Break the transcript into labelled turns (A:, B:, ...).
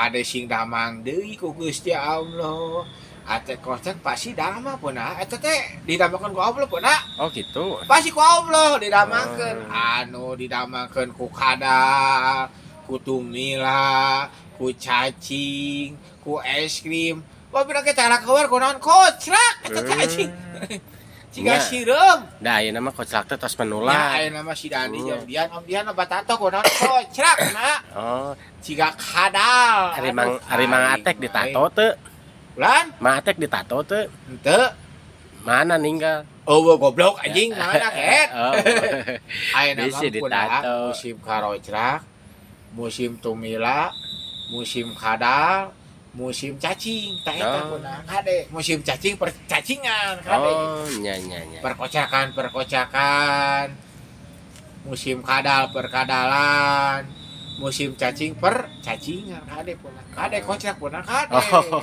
A: Kade sing damang deui ku Gusti Allah. Ate kocrak pasti damang pun eta teh didamangkeun ku Allah pun.
B: Oh, gitu.
A: Pasti ku Allah didamangkeun.
B: Oh.
A: Anu didamangkeun ku kadal, ku tumila, ku cacing, ku es krim. Wah, bila kita keluar ku naon, kocrak eta teh anjing. Ciga sireum.
B: Da ayeuna mah kocrak teh tos
A: Ya,
B: menular.
A: Ayeuna mah si Dani jeung Dian, Om Dian obat tato ku naon kocrak na.
B: Oh,
A: Ciga kadal.
B: ari mang
A: Aduh,
B: ari Mang
A: aing
B: Atek
A: mah,
B: ditato teu?
A: Ulan?
B: Mang Atek ditato teu?
A: Henteu.
B: Mana ninggal?
A: Oh, goblok anjing, mana ket?
B: Oh.
A: Ayeuna mah
B: Bisi
A: kunaha
B: ditato.
A: Musim karocrak, musim tumila, musim kadal, musim cacing, tah eta
B: Oh.
A: kunaha kade, musim cacing percacingan kade.
B: Oh, nya nya nya.
A: Perkocakan perkocakan, musim kadal perkadalan, musim cacing percacingan, kade pun kade kocrak pun kade.
B: Oh.